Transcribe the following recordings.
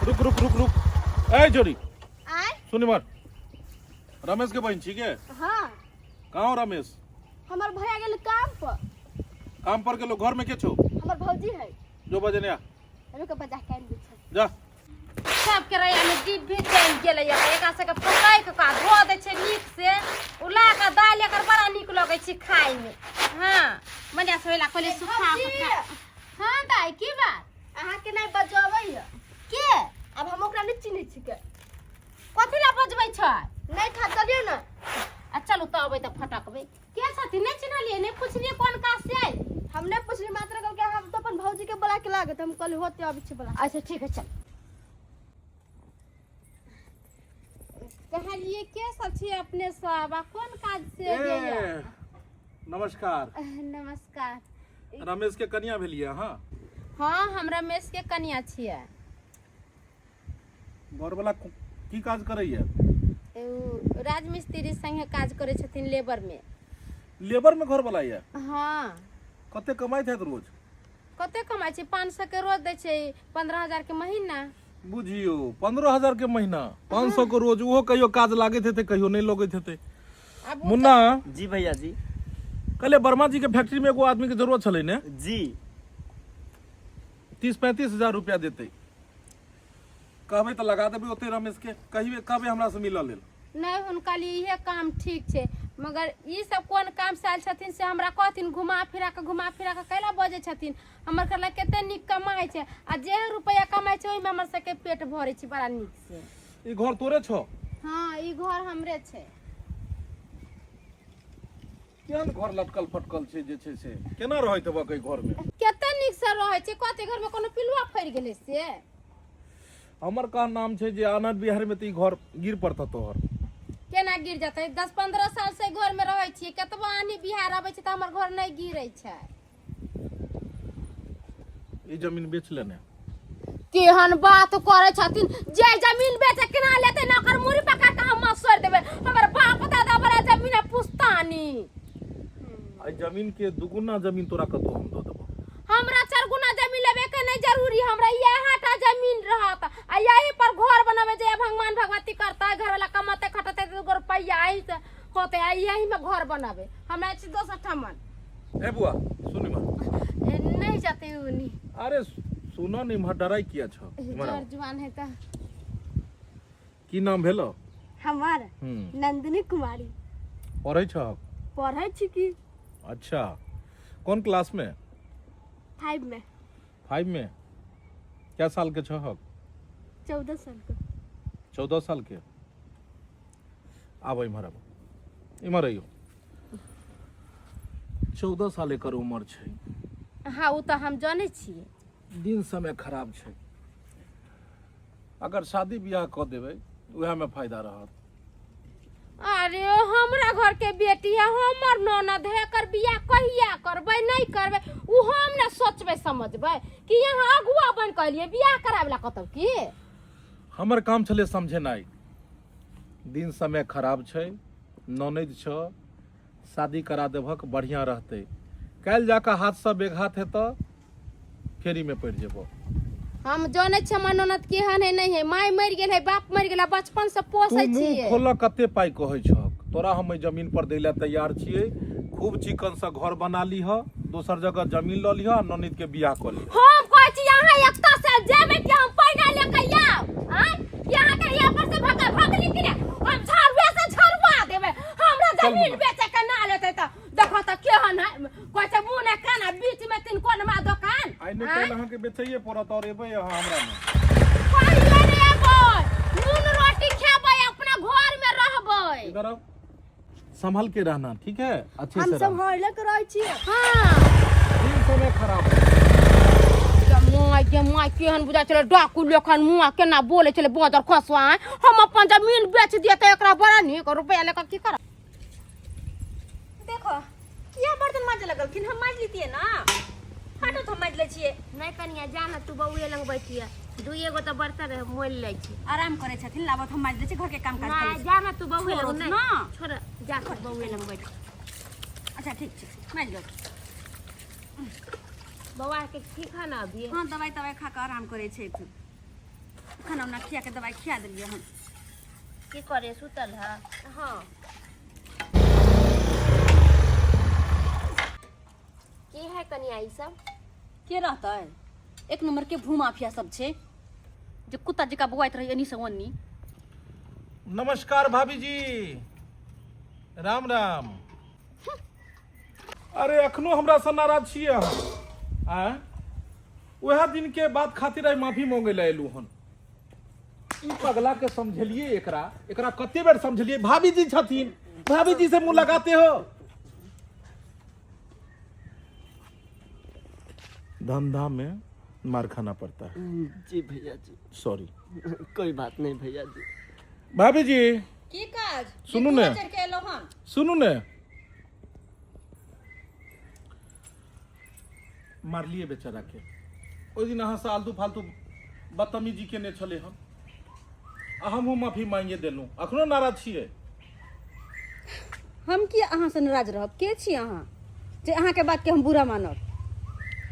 रुक रुक रुक रुक ए जोड़ी आय सुन इमहर रमेश के बहन छी के हाँ कहाँ रमेश हमर भैया गेल काम पर काम पर गेलो घर में के छो हमर भौजी है जो बजने आ रुक बजा के आनि दै छै जा सबके रैया में डीप भी चलि गेलै एकरा सबके पकड़ि कऽ धो दै छै नीक से उला कऽ दालि एकर बड़ा नीक लगै छै खायमे हँ मनिया से ओहिला कहलियै सुखा भौजी! कऽ हँ दाइ की बात अहाँके नहि बजबै है के आब हम ओकरा नहि चिन्है छिकै कथी लए बजबै छै नहि खा चलियौ ने आ चलू तऽ अबै तऽ फटकबै के छथिन नहि चिन्हलियै नहि पुछलियै कोन काज से आयल हम नहि पुछली मात्र कहलकै हम तऽ अपन भौजी के बोला के लागत हम कहली होते अबै छी बोला अच्छा ठीक है चल कहलियै के सब छियै अपने सब आ कोन काज से एलियै ए, नमस्कार नमस्कार रमेश के कनिया भेलियै अहाँ हाँ हम रमेश के कनिया छियै घरवला की काज करैया ओ राजमिस्त्री संगे काज करै छथिन लेबर में लेबर में घरवला यऽ हाँ कते कमाइत हैत रोज कते कमाइ छै 500 के रोज दै छै 15,000 के महीना बुझियौ 15,000 के महीना 500 के रोज ओहो कहियो काज लागैत हेतै कहियो नहि लगैत हेतै आब ओ मुन्ना जी भैया जी कहले वर्मा जी के फैक्ट्री में एगो आदमी के जरूरत छलै ने जी 30-35 हजार रुपया देतै कहबै तऽ लगा देबै ओते रमेश के कहिबे कहबै हमरा से मिलऽ लेल नहि हुनका लिए इहे काम ठीक छै मगर ई सब कोन काम से आयल छथिन से हमरा कहथिन घुमा फिरा कऽ घुमा फिरा कऽ कैला बजै छथिन हमर कहला कते नीक कमाइ छै आ जे रुपैआ कमाइ छै ओहिमे हमर सबके पेट भरै छै बड़ा नीक से ई घर तोरे छौ हाँ ई घर हमरे छै केहन घर लटकल फटकल छै जे छै से केना रहैत हेबक एहि घरमे कते नीक से रहै छै कते घरमे कोनो पिलुआ फड़ि गेलै से हमर कह नाम छै जे आनंद बिहार में तऽ ई घर गिर पड़तौ तोहर केना गिर जेतै 10-15 साल से घर में रहै छियै कतबो आनी बिहार अबै छै तऽ हमर घर नहि गिरै छै ई जमीन बेच लेने केहन बात करै छथिन जे जमीन बेचे केना लेतै ने ओकर मुड़ी पकड़ के हम मसोरि देबै हमर बाप दादा बड़ा जमीन है पुस्तानी एहि जमीन के दुगुना जमीन तोरा कतौ हम दऽ देबौ हमरा चार गुना जमीन लेबे के नहीं जरूरी हमरा इएह टा जमीन रहत आ यही पर घर बनावे जे भगवान भगवती करता घर वाला कमाते खटते दूगो रुपैया एही से होते आ यही में घर बनावे हमरा छै दोसर ठमन ए बुआ सुन इम्हर ए, नहीं जाते उनी अरे सुन ने इम्हर डराइ किया छ इम्हर जर आउ। जुआन है त की नाम भेलो हमर हम्म नंदिनी कुमारी पढ़ै छहक पढ़ै छी की अच्छा कोन क्लास में 5 में 5 में क्या साल के छहक 14 साल के 14 साल के आब इम्हर आब इम्हर अइयो 14 साल एकर उम्र छै हाँ ओ तऽ हम जानै छियै दिन समय खराब छै अगर शादी बियाह कऽ देबै उएहमे फायदा रहत अरे हमरा घर के बेटी है हमर ननद है एकर बियाह कहिया करबै नहीं करबै उ हम ने सोचबै समझबै कि यहाँ अगुआ बन के अलियै बियाह कराबै ला कतौ की हमर काम छलै समझेनाइ दिन समय खराब छै ननदि छऽ शादी करा देबहक बढ़िआँ रहतै काल्हि जा कऽ हाथसँ बेघात हेतऽ फेरीमे पड़ि जेबऽ हम जानै छियै हमर ननद केहन है नहीं है माय मरि गेल है बाप मरि गेल है बचपन से तू पोसै मुँह छियै खोलऽ कते पाइ कहै छहक तोरा हम एहि जमीन पर दै लए तैयार छियै खूब चिकनसँ घर बना लीह दोसर जगह जमीन लऽ लीह आ ननदके बियाह कऽ लीह हम कहै छी अहाँ एकता से जेबै कि हम पैना लेके आउ आँय कि अहाँके यहाँ पर से भगा भगली कि ने हम झाड़ुए से झड़वा देबै हमरा चल जमीन मुन्ना। बेचे के ना लेतै तऽ देखो तऽ केहन है कहै छै मुँह ने कान आ बीच में तीन कोनमा दोकान आइ नहि काल्हि अहाँके बेचैए पड़त आओर एबै अहाँ हमरा ने कहियो नहि एबै नून रोटी खेबै अपना घर में रहबै इधर आओ संभल के रहना ठीक है अच्छे हम से सब रहना हौले के रहै छियै हाँ दिन समय खराब है। माय के माय केहन बुझा छलै डाकू लेखन मुआ केना बोले छलै बजर खसुआ हम अपन जमीन बेच दिए तऽ एकरा बड़ा नीक रुपया लेकर की करब देखो किया बर्तन माजे लगलखिन हम माजि लितियै ना हटो तो हम माजि लै छियै नहि कनिया जा ने तू बौए लग बैठिए दुइए गो तऽ बर्तन रहे मोल लै छी आराम करै छथिन लाबत हम माजि लै छी घर के काम काज करै नहि छी जा ने तू बौए लग छोड़ो नहि ना। छोड़ जा तू बौए लग बैठ अच्छा ठीक छै माजि लो बौआ के ठीक है ना अभी हाँ दवाई तवाई खा कऽ आराम करै छै खाना उना खिया के दवाई खिया देलियै हन। की करे सुतल है? हाँ। की है कनिया ई सब? के रहतै, एक नंबर के भूमाफिया सब छै जे कुत्ता जकाँ बौआइत रहै एनी से ओनी। नमस्कार भाभी जी, राम राम। अरे अखनो हमरा से नाराज छियै अहाँ? आँय, वएह दिन के बात खातिर आइ माफी मांगे लए एलहुँ हन। ई पगला के समझेलिए, एकरा एकरा कते बेर समझेलिए, भाभी जी छथिन, भाभी जी से मुंह लगाते हो। धंधा में मार खाना पड़ता है। जी भैया जी। सॉरी। कोई बात नहीं भैया जी। भाभी जी। की काज? सुनू ने। चढ़ के एलहुँ हन। सुनू ने, मारलिए बेचारा के। ओहि दिन अहाँ से आलतू फालतू बदतमीजी केने छलै हन आ हमहूँ माफी मांगे देलहुँ। अखनो नाराज छियै? हम की अहाँसँ नाराज रहब? के छी अहाँ जे अहाँके बातके हम बुरा मानब?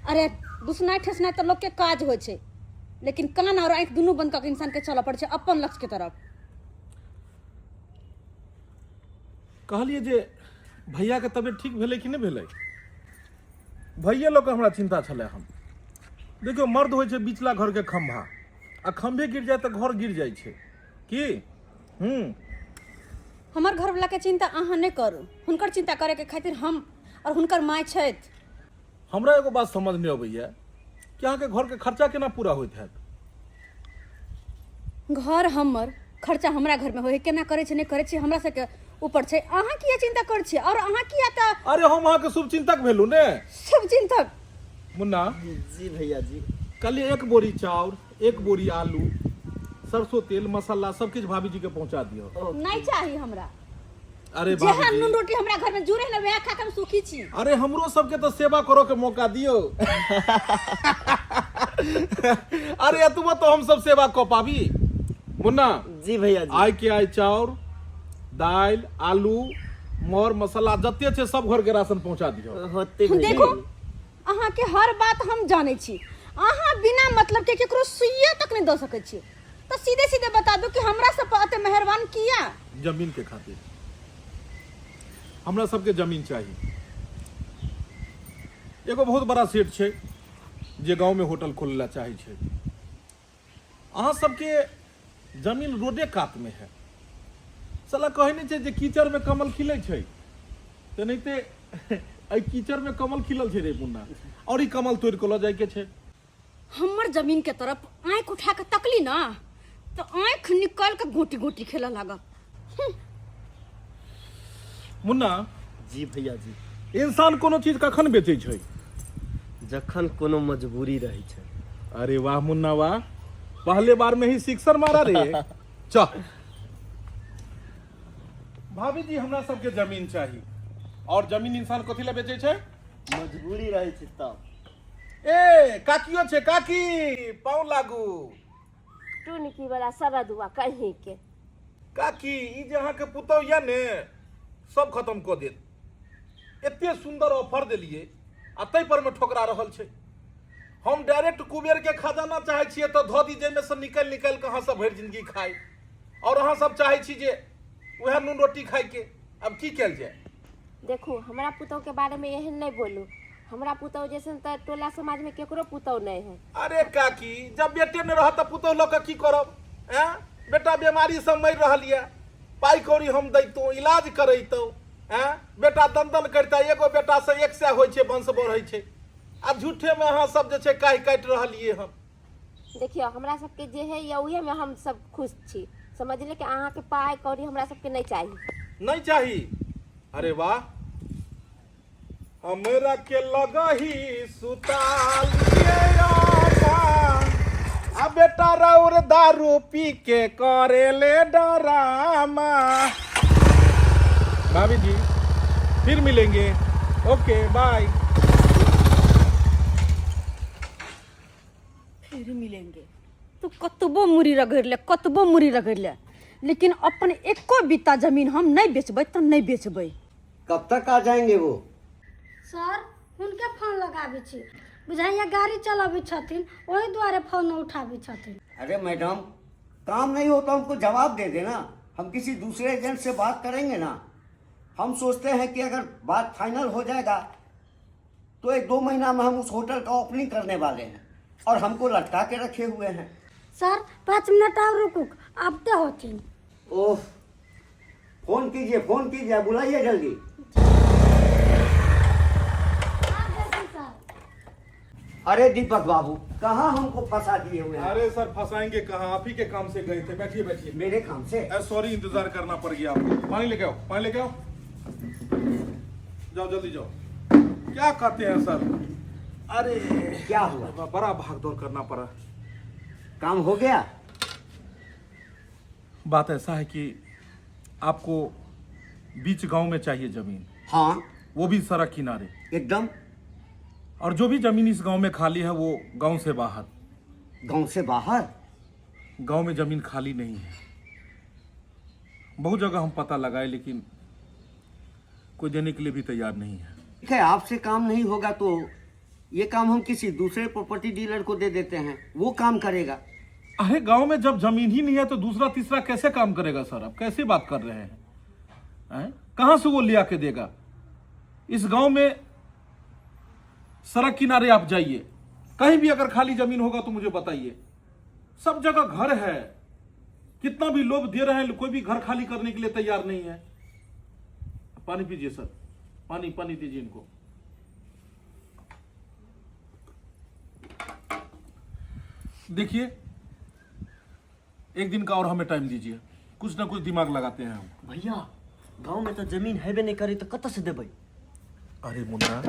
अरे दुसनाइ ठेसनाइ तऽ लोकके काज होइ छै, लेकिन कान आओर आँखि दुनू बंद कऽ के इंसानके चलऽ पड़ै छै अपन लक्ष्यके तरफ। कहलियै जे भैयाके तबियत ठीक भेलै कि नहि भेलै? भैये लऽ कऽ हमरा चिन्ता छलै हन। देखियौ, मर्द होइ छै बिचला घरके खम्भा, आ खम्भे गिर जाय तऽ घर गिर जाइ छै की। हमर घरवलाके चिन्ता अहाँ नहि करू, हुनकर चिन्ता करैके खातिर हम आओर हुनकर माय छथि। हमरा एगो बात समझ नहि अबैया कि अहाँके घरके खर्चा केना पूरा होइत हैत? घर हमर, खर्चा हमरा घरमे होइ है, केना करै छै नहि करै छै हमरा सबके ऊपर छै। अहाँ किया चिन्ता करै छियै? आओर अहाँ किया तऽ। अरे हम अहाँके शुभचिंतक भेलहुँ ने। शुभचिंतक। मुन्ना। जी भैया जी। कल एक बोरी चाउर, एक बोरी आलू, सरसों तेल, मसाला सब किछु भाभी जी के पहुंचा दियौ। नहीं चाही हमरा। अरे जेहन भाभी नून जी, रोटी हमरा घर में जुड़े ने वएह खा के हम सुखी छी। अरे हमरो सबके तऽ सेवा करऽ के मौका दियौ। अरे एतबो तऽ हम सब सेवा कऽ पाबी। मुन्ना। जी भैया जी। आइ के आइ चाउर, दालि, आलू, मर मसाला जते छै सब घर के राशन पहुंचा दियौ। होते भैया देखो जी। अहाँके हर बात हम जानै छी, अहाँ बिना मतलब के केकरो सुइया तक नहि दऽ सकै छी, तऽ सीधे सीधे बता दू कि हमरा सब पर एते मेहरबान किया? जमीन के खातिर हमरा सबके जमीन चाही। एगो बहुत बड़ा सेठ छै जे गाँव में होटल खोले ला चाहे छै। अहाँ सबके जमीन रोडे कात में है। साला कहै नहि छै जे कीचड़ में कमल खिलै छै, तेनाहिते एहि कीचड़ में कमल खिलल छै रे मुन्ना, और ई कमल तोड़ि कऽ लऽ जाइके छै। हमर जमीन के तरफ आँखि उठा के तकली ना तो आँखि निकल के गोटी गोटी खेलऽ लागल। मुन्ना। जी भैया जी। इंसान कोनो चीज कखन बेचै छै? जखन कोनो मजबूरी रहै छै। अरे वाह मुन्ना वाह, पहले बार में ही सिक्सर मारा रे। चल भाभी जी, हमरा सबके जमीन चाही। और जमीन इंसान कथी लए बेचै छै? मजबूरी रहै छै तब। ए काकियो छै, काकी पाँव लागू। टुनकी वाला सरदुआ कहीं के। काकी, ई जे अहाँके पुतहु यऽ ने, सब खत्म कऽ देत। एते सुंदर ऑफर देलियै आ ताहि पर मे ठोकरा रहल छै। हम डायरेक्ट कुबेर के खजाना चाहै छियै तऽ धऽ दी, जाहिमे से निकलि निकलि कऽ अहाँ सब भरि जिंदगी खाइ, और अहाँ सब चाहै छी जे उएह नून रोटी खाइके। आब की कयल जाय? देखू, हमरा पुतहु के बारे में एहन नहीं बोलू। हमरा पुतहु जैसन तऽ टोला समाज में केकरो पुतहु नहीं है। अरे काकी, जब बेटे नहीं रहत तऽ पुतहु लऽ कऽ की करब? ऐं, बेटा बीमारी से मरि रहल यऽ, पाइ कौड़ी हम दैतहुँ, इलाज करैतहुँ। ऐं, बेटा दन दन करिता, एगो बेटा से एक सए होइ छै, वंश बढ़ै छै, आ झूठे में अहाँ सब जे छै काहि काटि रहलियै हन। देखियौ, हमरा सबके जे है या उहे में हम सब खुश छी। समझले कि अहाँके पाइ कौड़ी हमरा सबके नहीं चाही। नहीं चाही? अरे वाह, हमरा के लगही सुताल आ बेटा राउर दारू पी के करेले डरामा। भाभी जी फिर मिलेंगे, ओके बाय। फिर मिलेंगे। तू कतबो मुड़ी रगड़ि ले, कतबो मुड़ी रगड़ि ले, लेकिन अपन एको बीता जमीन हम नहीं बेचबै तऽ नहीं बेचबै। कब तक आ जाएंगे वो? सर, हुनके फोन लगाबै छी, बुझाइया गाड़ी चलाबै छथिन, ओहि दुआरे फोन उठाबै छथिन। अरे मैडम, काम नहीं हो तो हमको जवाब दे देना, हम किसी दूसरे एजेंट से बात करेंगे ना। हम सोचते हैं कि अगर बात फाइनल हो जाएगा तो 1-2 महीना में हम उस होटल का ओपनिंग करने वाले हैं और हमको लटका के रखे हुए हैं। सर 5 मिनट और रुकू, आबते होथिन। ओह, फोन कीजिए, फोन कीजिए, बुलाइए जल्दी। अरे दीपक बाबू, कहाँ हमको फंसा दिए हुए हैं? अरे सर फंसाएंगे कहाँ, आप ही के काम से गए थे। बैठिए बैठिए। मेरे काम से? सॉरी, इंतजार करना पड़ गया आपको। पानी लेके आओ, पानी लेके आओ, जाओ जल्दी जाओ। क्या कहते हैं सर? अरे क्या हुआ? बड़ा भाग दौड़ करना पड़ा। काम हो गया? बात ऐसा है कि आपको बीच गांव में चाहिए जमीन। हाँ। वो भी सड़क किनारे एकदम। और जो भी जमीन इस गांव में खाली है वो गांव से बाहर। गांव से बाहर? गांव में जमीन खाली नहीं है। बहुत जगह हम पता लगाए लेकिन कोई देने के लिए भी तैयार नहीं है। ठीक है, आपसे काम नहीं होगा तो ये काम हम किसी दूसरे प्रॉपर्टी डीलर को दे देते हैं, वो काम करेगा। अरे गांव में जब जमीन ही नहीं है तो दूसरा तीसरा कैसे काम करेगा सर? आप कैसे बात कर रहे हैं, हैं? कहां से वो लिया के देगा? इस गांव में सड़क किनारे आप जाइए, कहीं भी अगर खाली जमीन होगा तो मुझे बताइए। सब जगह घर है, कितना भी लोभ दे रहे हैं, कोई भी घर खाली करने के लिए तैयार नहीं है। पानी पीजिए सर, पानी पानी दीजिए इनको। देखिए एक दिन का और हमें टाइम दीजिए, कुछ ना कुछ दिमाग लगाते हैं हम। भैया गांव में तो जमीन हेबे नहीं करी तो कतऽ से देबै? अरे मुन्ना,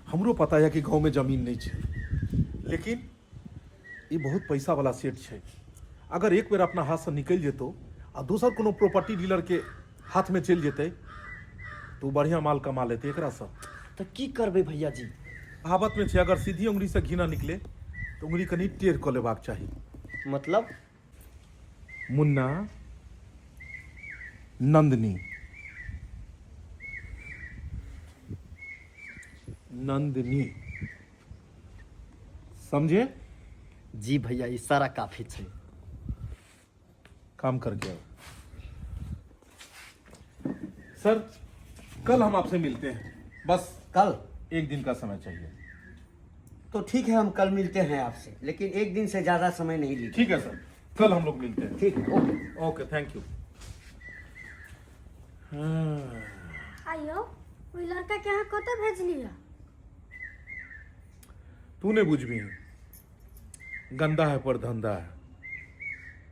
हमरो पता है कि गांव में जमीन नहीं छै, लेकिन ये बहुत पैसा वाला सेठ छै। अगर एक बेर अपना हाथ से निकल जेतो आ दोसर कोनो प्रॉपर्टी डीलर के हाथ में चलि जेतै तो बढ़िया माल कमा लेतै एकरा से। तऽ की करबै भैया जी? कहावत में छै अगर सीधी उंगली से घी ना निकले तो उंगली कनी टेढ़ कऽ लेबाक चाही। मतलब? मुन्ना, नंदनी, नंदनी, समझे? जी भैया, इशारा काफी छै। काम करके आओ। सर कल हम आपसे मिलते हैं, बस कल? एक दिन का समय चाहिए। तो ठीक है, हम कल मिलते हैं आपसे, लेकिन एक दिन से ज्यादा समय नहीं लीजिए। ठीक है सर, कल हम लोग मिलते हैं। ठीक है, ओके। Okay, thank you. हाँ। आइयो, ओहि लड़का के अहाँ कतऽ भेजलियै? तू नहीं बुझबी, गंदा है पर धंधा है।